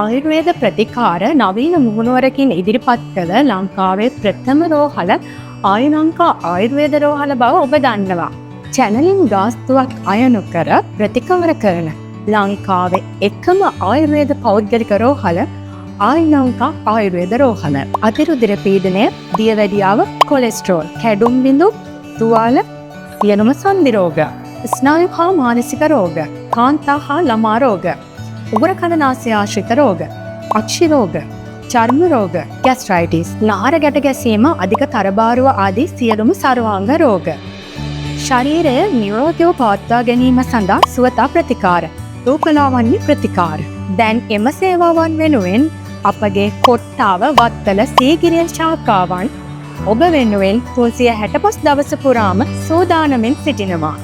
ආයුර්වේද ප්‍රතිකාර නවීන මුහුණුවරකින් ඉදිරිපත් කළ ලංකාවේ ප්‍රථම රෝහල ආයුලංකා ආයුර්වේද රෝහල බව ඔබ දන්නවා. චැනලින් ගාස්තුවක් අය නොකර ප්‍රතිකාර කරන ලංකාවේ එකම ආයුර්වේද පෞද්ගලික රෝහල ආයුලංකා ආයුර්වේද රෝහල. අතිරුධිර පීඩනය, දියවැඩියාව, කොලෙස්ටරෝල්, කැඩුම් බිඳු, තුවාල, සියලුම සන්ධි රෝග, ස්නායු හා මානසික රෝග, කාන්තා හා ළමා රෝග, උගුර කන නාසය ආශ්‍රිත රෝග, අක්ෂි රෝග, චර්ම රෝග, ගැස්ට්‍රයිටිස්, නහර ගැට ගැසීම, අධික තරබාරුව ආදී සියලුම සර්වාංග රෝග. ශරීරය නිරෝගීව පවත්වා ගැනීම සඳහා සුවතා ප්‍රතිකාර, රූපලාවන්‍ය ප්‍රතිකාර. දැන් එම සේවාවන් වෙනුවෙන් අපගේ කොට්ටාව, වත්තල, සීගිරිය ශාඛාවන් ඔබ වෙනුවෙන් 365 දවස පුරාම සූදානමින් සිටිනවා.